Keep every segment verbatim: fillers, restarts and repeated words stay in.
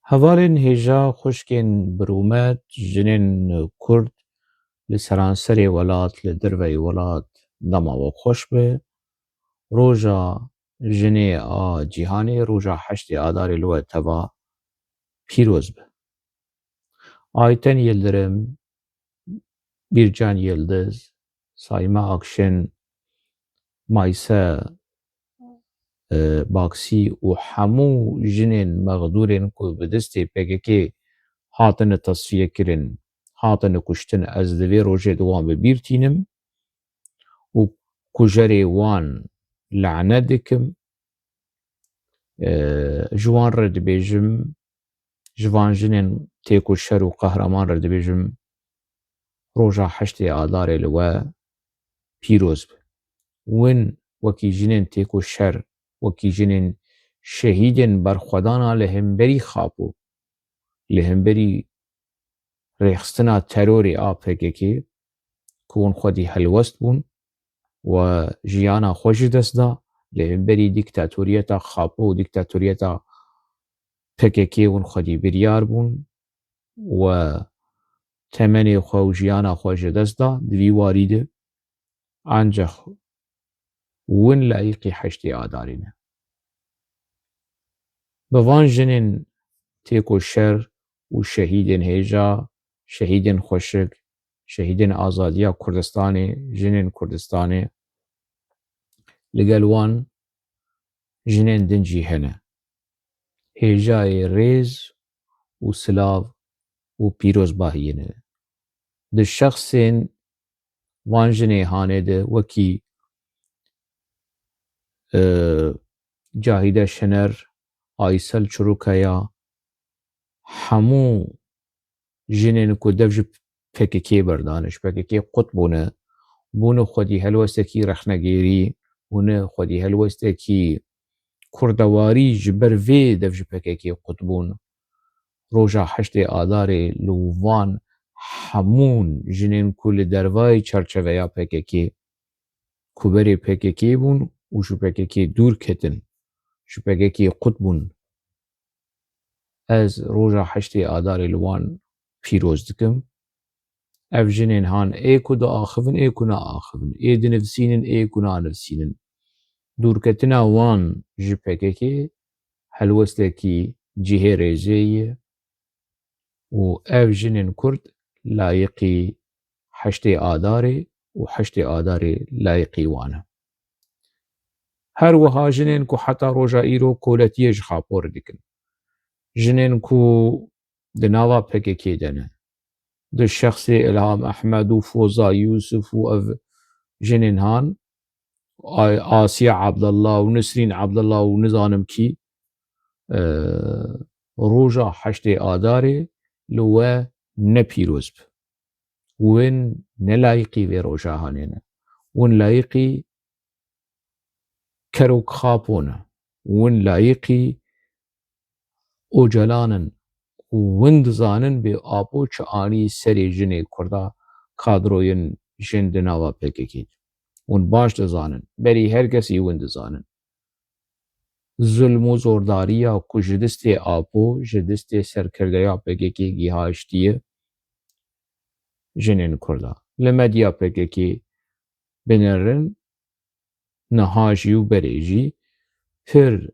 Hevalên hêja, xwişkên birûmet, jinên Kurd li seranserê welat, li derveyî welat dema we xweş be. Roja jinê a cîhanê, roja heştê Adarê li we teva pîroz be. Ayten Yildirim, Bîrcan Yildiz, Sayme Akşin, Mayse, e, Baksî û hemû jinên mexdûrên ku bi destê P K K hatine tesfiyekirin, hatine kuştin, ez di vê rojê de wan bi bîr tînim û kujerê wan lane dikim. E, ji wan re dibêjim, ji van jinên têkoşer û qehreman re dibêjim, roja heştê Adarê li we pîroz be. Win wekî jinên têkoşer, wekî jinên şehîdên berxwedana li hemberî Xapo, li hemberî rêxistina terorê a P K K, ku hûn xwedî helwest bûn û jiyana xwe ji dest da, li hemberî dîktatoriyeta Xapo û dîktatoriyeta P K K hûn xwedî biryar bûn û temenê xwe û jiyana xwe ji dest da di vî warî de. Ancax win layiqî heştê Adarê ne. Bi van jinên têkoşer û şehîdên hêja, şehîdên xweşik, şehîdên azadiya Kurdistanê, jinên Kurdistanê, li gel wan jinên din jî hene. Hêjayê rêz û silav û pîrozbahiyê ne. Di şexsên van jinê hanê de wekî, e, Cahide Şener, Aysel Çurukaya, hemû jinên ku dev ji P K K berdane, ji P K K qut bûne, bûne xwedî helwestekî rexnegêrî, bûne xwedî helwestekî kurdewarî, ji ber vê dev ji P K K qut bûn. Roja heştê Adarê li van hemûn jinên ku li dervayê çarçeveya P K K, ku berê P K K bûn û ji P K K dûr ketin, ji P K K qut bûn, ez roja heştê Adarê li wan pîroz dikim. Ev jinên han ê ku diaxivin, ê ku naaxivin, ê dinivsînin, ê ku nanivsînin. Dûrketina wan ji P K K helwestekî cihê rêzê ye û ev jinên Kurd layiqî heştê Adarê û heştê Adarê layiqî wan e. Her wiha jinên ku heta roja îro koletiyê ji Xapo re dikin, jinên ku di nava P K K de ne, di şexsê Ilham Ehmed û Foza Yusuf û ev jinên han, Ay-, Asiye Abdullah û Nisrîn Abdullah û nizanim kî, e, roja heştê Adarê li we ne pîroz bi. Win ne layiqî vê roja hanê ne. Win layiqî Kerok Xapo ne. Win layiqî Ocalan in û win dizanin bê Apo çi anî serê jinê Kurda, kadroyên jin di nava P K K de. Win baş dizanin. Berî her kesî win dizanin. Zulm û zordariya ku ji destê Apo, ji destê serkirdeya P K K gihiştiye jinên Kurda. Li medya P K K binerin, niha jî û berê jî pir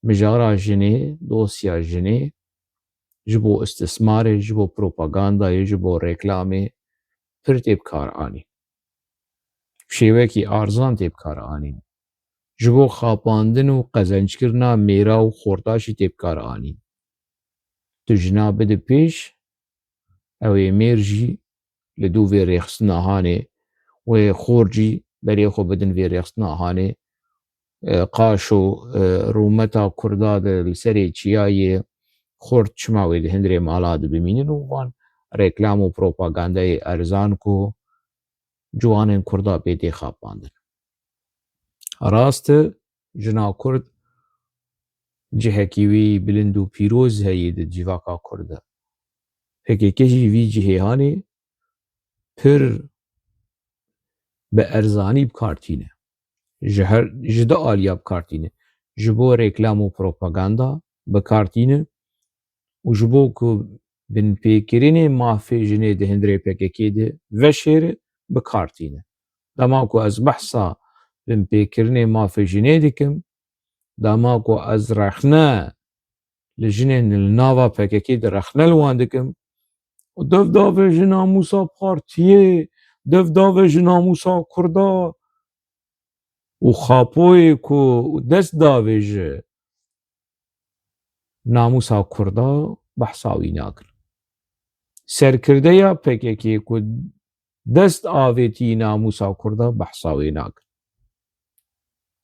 mijara jinê, dosya jinê ji bo istismarê, ji bo propagandayê, ji bo reklamê pir tê bi kar anî. Şêwekî arzan tê bi kar anîn. Ji bo xapandin û qezenckirina mêra û xorta jî tê bi kar anîn. Tu jina bide pêş, ew ê mêr jî li dû vê rêxistina hanê, wê xor jî berê xwe bidin vê rêxistina hanê. E, qaşo, e, rûmeta Kurda de li serê çiyayê xort çima wê di hundirê mala de bimînin û van reklam û propagandayê erzan ku ciwanên Kurda pê tê xapandin. Rast e, jina Kurd cihekî wî bilind û pîroz heye di civaka Kurd de. P K K jî vî cihê hanê pir bi erzanî bi kar tîne. Ji her, ji du aliya bi kar tîne. Ji bo reklam û propaganda bi kar tîne. û ji bo ku binpêkirinê mafê jinê di hundirê P K K de veşêre, bi kar tîne. Dema ku ez behsa binpêkirinê mafê jinê dikim, dema ku ez rexne li jinên li nava P K K de rexne li wan dikim, û dev davêje namûsa partiyê, dev davêje namûsa Kurda û Xapoyê ku dest davêje namûsa Kurda, behsa wî nakin. Serkirdeya P K K ku dest avêtî namûsa Kurda, behsa wê nakin.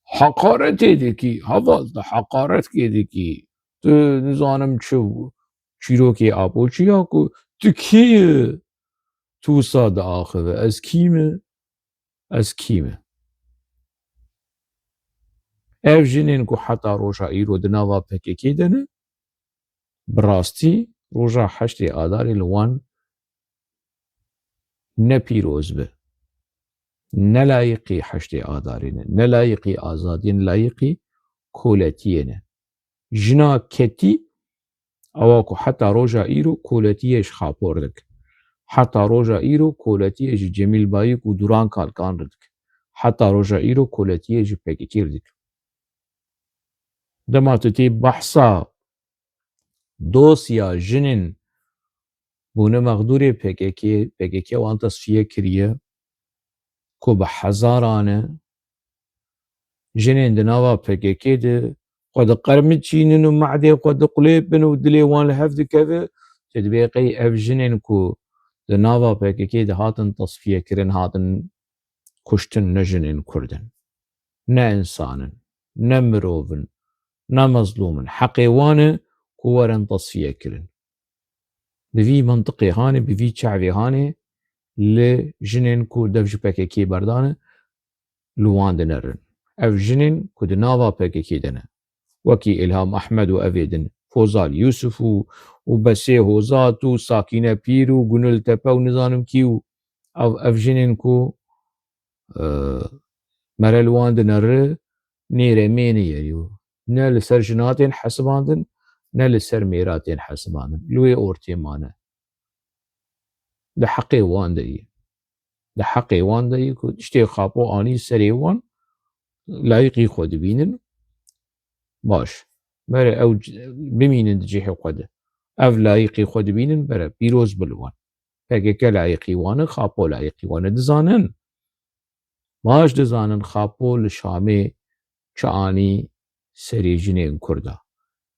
Heqaretê dikî, heval, tu heqaretê dikî. Tu nizanim çi, çîrokê Apoçî ya ku tu kî yî, tu wisa diaxive, ez kî me, ez kî me. Ev jinên ku heta roja îro di nava P K K de ne, bi rastî roja heştê Adarê li wan ne pîroz be. Ne layiqî heştê Adarê ne, ne layiqî azadiyê ne, layiqî koletiyê ne. Jina ketî, ewa ku heta roja îro koletiyê ji Xapor dik. Heta roja îro koletiyê ji Cemîl Bayik û Duran Kalkan re dik. Heta roja îro koletiyê ji P K K re dik. Dema tu tê behsa dosya jinên bûne mexdûrê P K K, P K K wan tesfiye kiriye, ku bi hezaran e, jinên di nava P K K de xwe diqermiçînin û me'dê xwe diqulêpin û dilê wan li hev dikeve, tu dibê qey ev jinên ku di nava P K K de hatin tesfiye kirin, hatin kuştin, ne jinên Kurd in, ne însan in, ne mirov in, ne mezlûm in. Heqê wan e ku werin tesfiye kirin. Bi vî mintiqê hanê, bi vî çavê hanê li jinên ku dev ji P K K berdane, li wan dinerin. Ev jinên ku di nava P K K de ne. Wekî Îlham Ehmed û evê din, Fozal Yusuf û, û Besê Hozat û Sakîne Pîr û Gunil Tepe û nizanim kî û ev, ev jinên ku, e, mere li wan dinere nêre mêne ye yo. Ne li ser jina tên hesibandin, ne li ser mêra tên hesibandin. Li wê ortê mane. Di heqê wan de ye. Di heqê wan de ye ku tiştê Xapo anî serê wan, layiqî xwe dibînin. Baş. Mere ew c-, bimînin di cihê xwe de. Ev layiqî xwe dibînin, bere pîroz bi li wan. P K K layiqî wan e, Xapo layiqî wan e. Dizanin. Baş dizanin Xapo li Şamê çi anî serê jinên Kurda,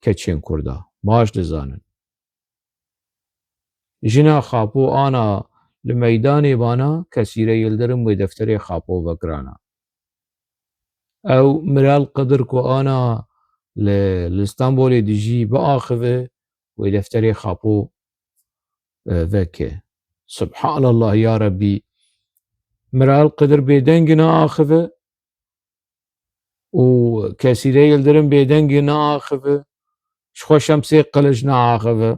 keçên Kurda. Baş dizanin. Jina Xapo ana li meydanê bana, Kesîre Yildirim wê defterê Xapo vekirana. Ew Miral Qidir ku ana li, li Stenbolê dijî biaxive, wê defterê Xapo, e, veke. Subhanallah ya Rebbî. Miral Qidir bêdeng naaxive û Kesîre Yildirim bêdeng naaxive. Ji xwe Şemsê Qilic naaxive.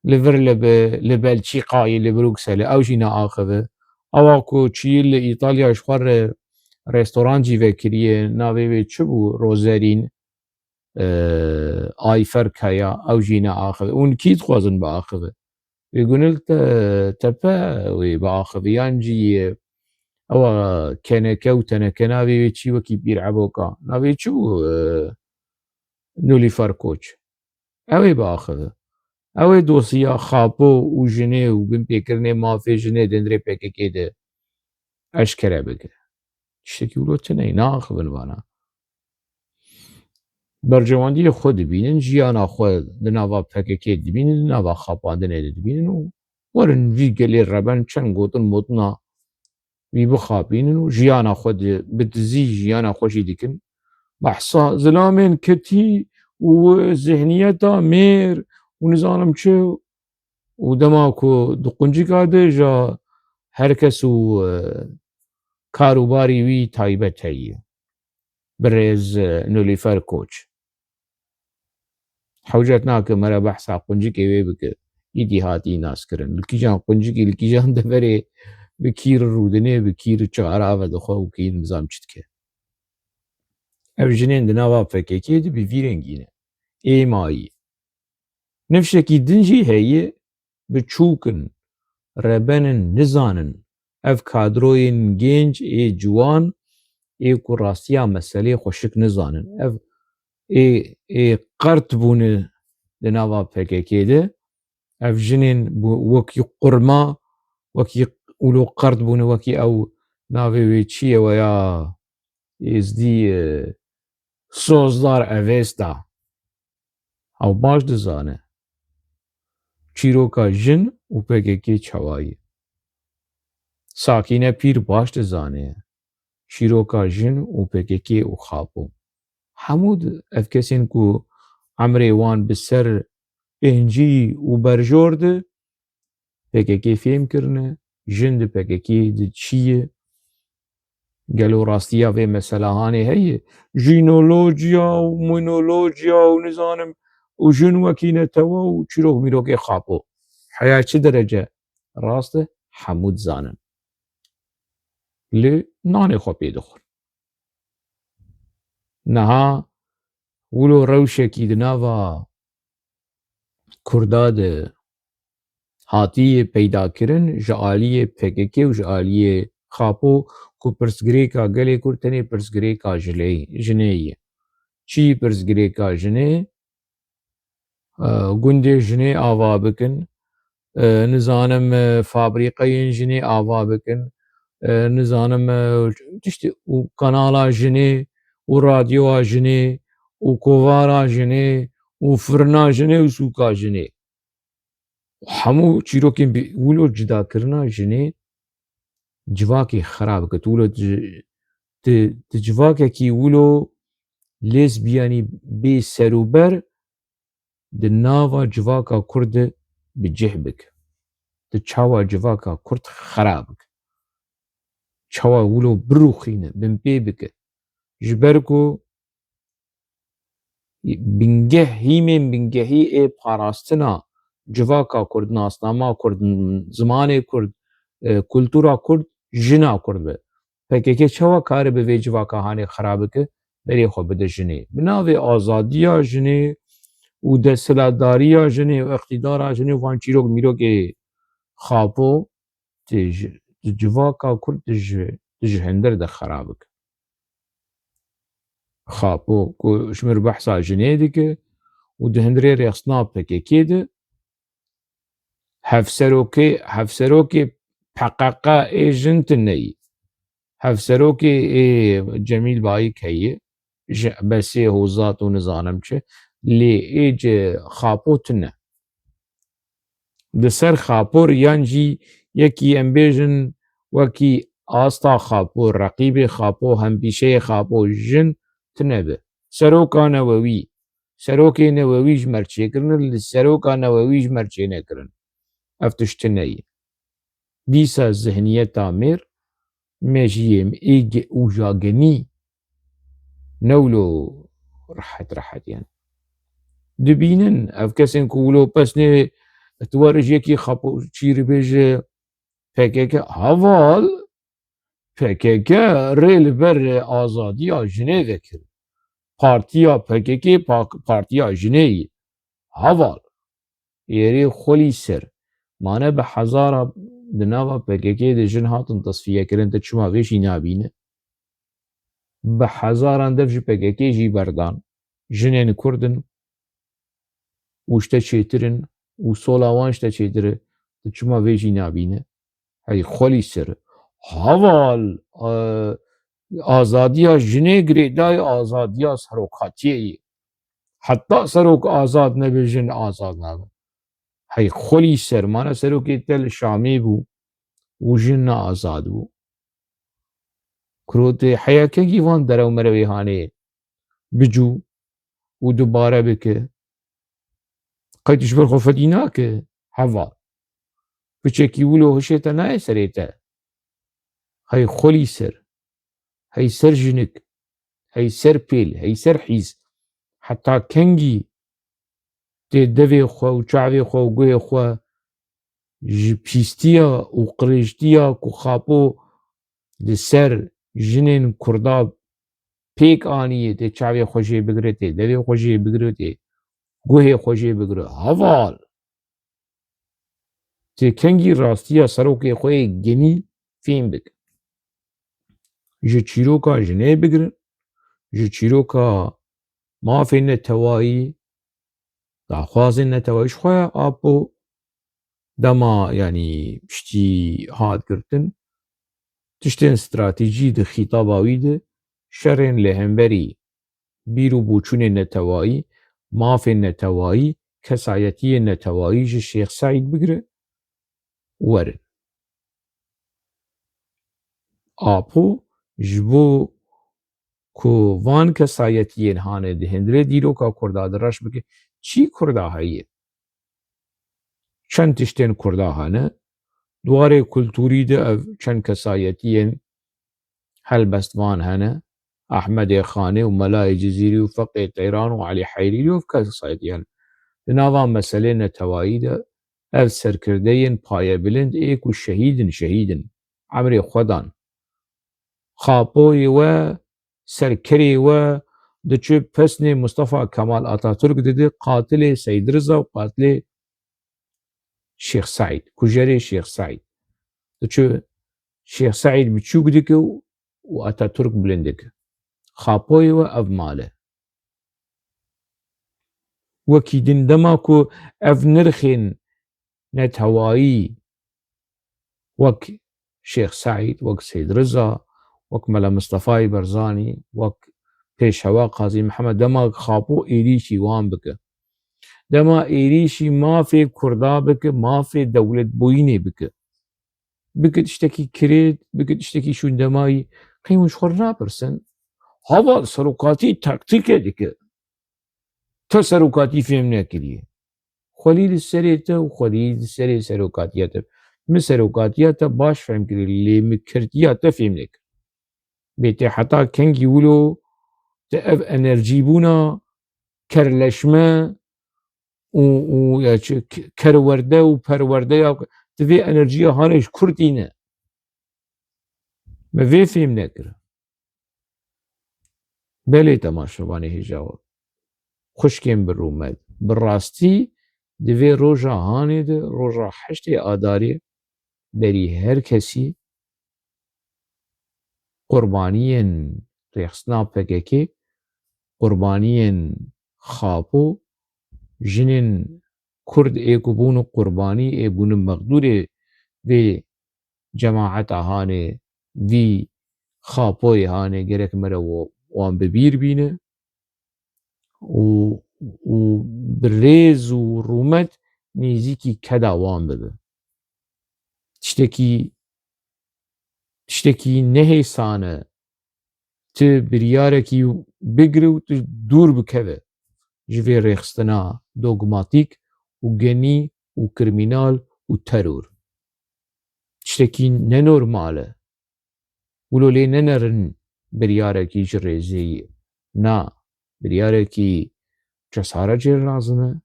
Li vir li bi-, li Belçîkayê, li Brukselê, ew jî naaxive. Ewa ku çiyî li Îtalya ji xwe re restoran jî vekiriye, navê wê çi bû? Rozerîn, e, Ayfer Kaya, ew jî neaxive. Hûn kî dixwazin biaxive? Wê Gunil Te-, Tepe wê biaxive, yan jî, e, ewa keneke û teneke, navê wê çi, wekî Pîr Eboka? Navê çi bû? E, Nilûfer Koç. Ew ê biaxive. Ew ê dosiya Xapo û jinê û binpêkirinê mafê jinê di hundirê P K K de eşkere bike. Tiştekî wilo tune ye, naaxivin vana. Berjewendiyê xwe dibînin, jiyana xwe di nava P K K dibînin, di nava xapandinê de dibînin û werin vî gelê reben çend gotin motina wî bixapînin û jiyana xwe di-, bi dizî jiyana xwe jî dikin. Behsa zilamên ketî û zihniyeta mêr û nizanim çi û dema ku di quncika de ja her kes û, e, karûbarî wî taybet heye. Birêz, e, Nilûfer Koç. Hewcet nake mere behsa quncikê wê bike. Îdî hatî naskirin. Li kîjan quncikî, li kîjan deverê bi kî re rûdinê, bi kî re çixara vedixwe û kî nizam çi dike. Ev jinên di nava P K K de bi vî rengî ne. Êmayî. Nifşekî din jî heye, biçûk in, reben in, nizanin. Ev kadroyên gênc ê ciwan ê ku rastiya meselê xweşik nizanin. Ev ê, ê qert bûne di nava P K K de. Ev jinên wekî qurma, wekî wilo qert bûne, wekî ew navê wê çi ye, weya êzdî, e, Sozdar Evêsta. Ew baş dizane çîroka jin û P K K çawa ye. Sakîne Pîr baş dizane çîroka jin û P K K û Xapo. Hemû ev kesên ku emrê wan bi ser pêncî û berjor de P K K fêm kirine, jin di P K K de çi ye? Gelo rastiya vê meselahanê heye? Jînolojiya û minolojiya û nizanim û jin wekî netewe û çîrok mîrokê Xapo. Heya çi derece rast e? Hemû dizanin. Lê nanê xwe pê dixwin. Niha wilo rewşekî di nava Kurda de hatiye peydakirin ji aliyê P K K û ji aliyê Xapo ku pirsgirêka gelê Kurd tenê pirsgirêka jilê-, jinê ye. Çi pirsgirêka jinê? E, gundê jinê ava bikin, e, nizanim, e, fabrîqeyên jinê ava bikin, e, nizanim, e, tiştê û kanala jinê û radyoya jinê û kovara jinê û firina jinê û sûka jinê. Hemû çîrokên bi wilo cudakirina jinê civakê xera bike. Tu wilo di, di, di civakekî wilo lêsbiyanî bê serûber di nava civaka Kurd de bi cih bike. Tu çawa civaka Kurd xera bike. Çawa wilo birûxîne, binpê bike. Ji ber ku bingeh, hîmên bingehî ê parastina civaka Kurd, nasnama Kurd, zimanê Kurd, e, kultura Kurd, jina Kurd be. P K K çawa kare bi vê civaka hanê xera bike, berê xwe bide jinê. Bi navê azadiya jinê û desthilatdariya jinê û îqtîdara jinê û van çîrok mîrokê Xapo, tê ji, di civaka Kurd di ji, di ji hundir de xera bike. Xapo ku ji mir behsa jinê dike û di hundirê rêxistina P K K de hevserokê, hevserokê P Q Q ê jin tune ye. Hevserokê ê Cemîl Bayik heye, ji Ebesê, Hozat û nizanim çi, lê ê ji Xapo tune. Di ser Xapo yan jî yekî em bêjin wekî asta Xapo, reqîbê Xapo, hempîşeyê Xapo jin tune be. Seroka newewî, serokê newewî ji mer çêkirin, li seroka newewî ji mer çênekirin. Ev tişt tune ye. Dîsa zihniyeta mêr, mejiyê ê ge-, û jagenî ne wilo rehet rehet yani. Dibînin ev kesên ku wilo pesnê tu were ji yekî Xapo çî re bêje P K K, heval P K K rê li ber azadiya jinê vekir. Partiya P K K pa-, partiya jinê ye. Heval. Êrê xwelî ser. Mane bi hezara di nava P K K de jin hatin tesfiyekirin, te çima vê jî nabîne? Bi hezaran dev ji P K K jî berdan. Jinên Kurd in û ji te çêtir in û sola wan ji te çêtir e. Tu çima vê jî nabîne? Hey xwelî ser. Heval, e, azadiya jinê girêdayî azadiya serokatiyê ye. Heta serok azad nebe, jin azad nabe. Hey xwelî ser, mane serokê te li Şamê bû û jin ne azad bû. Kurotê heya kengî van derew merewê hanê bicû û dubare bike. Qey tu ji ber xwe fedî nake, heval. Piçekî wilo hişê te nayê serê te. Hey xwelî ser. Hey ser jinik. Hey ser pêl. Hey ser hîs. Heta kengî tê devê xwe û çavê xwe û guhê xwe ji pîstiya û qirêjtiya ku Xapo li ser jinên Kurda pêk aniyê, tê çavê xwe jê bigire, tê devê xwe jê bigire, tê guhê xwe jê bigire. Heval! Tê kengî rastiya serokê xwe yê genî fêm bike. Ji çîroka jinê bigirin, ji çîroka mafên netewayî, daxwazên netewayî ji xwe ya Apo dema, yanî, piştî hat girtin, tiştên stratejî di xîtaba wî de şerên li hemberî bîr û boçûnên netewayî, mafên netewayî, kesayetiyên netewayî ji Şêx Seîd bigire û werin. Apo ji bo ku van kesayetiyên hane di hundirê dîroka Kurda de reş bike, çi Kurda heye? Çend tiştên Kurda hene? Di warê kulturî de ev çend kesayetiyên helbestvan hene. Ehmedê Xanê û Melayê Cizîrî û Feqê Teyran û Elî Heyrî û ev kesayetiyên. Di nava meselê netewayî de ev serkirdeyên payebilind ê ku şehîd in, şehîd in. Emrê xwe dan. Xapoyê we, serkerê we diçe pesnê Mustafa Kemal Atatürk dide, qatilê Seyd Riza û qatilê Şêx Seîd, kujerê Şêx Seîd. Diçe Şêx Seîd biçûk dike û, û Atatürk bilind dike. Xapoyê we ev mal e. Wekî din dema ku ev nirxên netewayî wek Şêx Seîd, wek Seyd Riza, wek Mela Mistefayê Barzanî, wek Pêşewa Qazî Mihemed, dema Xapo êrîşî wan bike, dema êrîşî mafê Kurda bike, mafê dewletbûyînê bike, bike tiştekî kirêt, bike tiştekî şûndemayî, qey hûn ji xwe re napirsin? Heval serokatî taktîke dike. Te serokatî fêm nekiriye. Xwelî li serê te û xwelî li serê serokatiya te. Min serokatiya te baş fêm kiriye, lê min kirtiya te fêm nekir. Bê te heta kengî wilo te ev enerjîbûna kerleşme û, û ya çi, k-, kerwerde û perwerdeya, tu vê enerjiya hanê ji kur tîne. Me vê fêm nekir. Belê temaşevanê hêja we, xwişkên bi rûmet, bi rastî di vê roja hanê de, roja heştê Adarê, berî her kesî qurbaniyên rêxistina P K K, qurbaniyên Xapo, jinên Kurd ê ku bûn qurbanî, ê bûn mexdûrê vê cemaeta hanê, vî Xapoyê hanê, gerek me re wo-, wan bi bîr bîne û, û bi rêz û rûmet nêzîkî keda wan bibe. Tiştekî, tiştekî nehêsan e, tu biryarekî bigire û tu dûr bikeve ji vê rêxistina dogmatîk û genî û krîmînal û teror. Tiştekî nenormal e. Wilo lê nenerin biryarekî ji rêzê ye. Na, biryarekî cesaret jê re lazim e.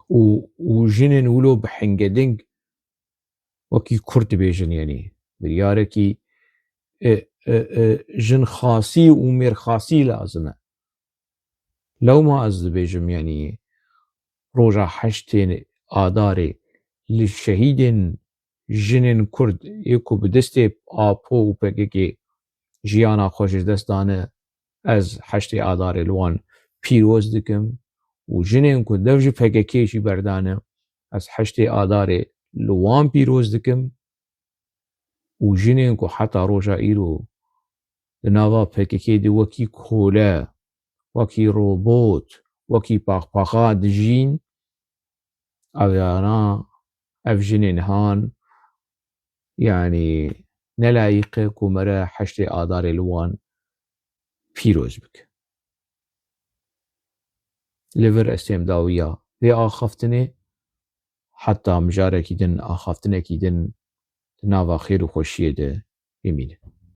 Û, û jinên wilo bi hingeding wekî Kurd dibêjin, yanî biryarekî, e, e, e, jinxasî û mêrxasî lazim e. Lewma ez dibêjim, yanî roja heştê Adarê li şehîdên jinên Kurd ê ku bi destê Apo û P K K jiyana xwe ji dest dane, ez heştê Adarê li wan pîroz dikim û jinên ku dev ji P K K jî berdane, ez heştê Adarê li wan pîroz dikim û jinên ku heta roja îro di nava P K K de wekî kole, wekî robot, wekî paxpaxa dijîn, ev yana, ev jinên han, yanî nelayîq e ku me re heştê Adarê li wan pîroz bike. Li vir ez têm dawiya vê axaftinê, heta mijarekî din, axaftinekî din di nava xêr û xweşiyê de bimînin.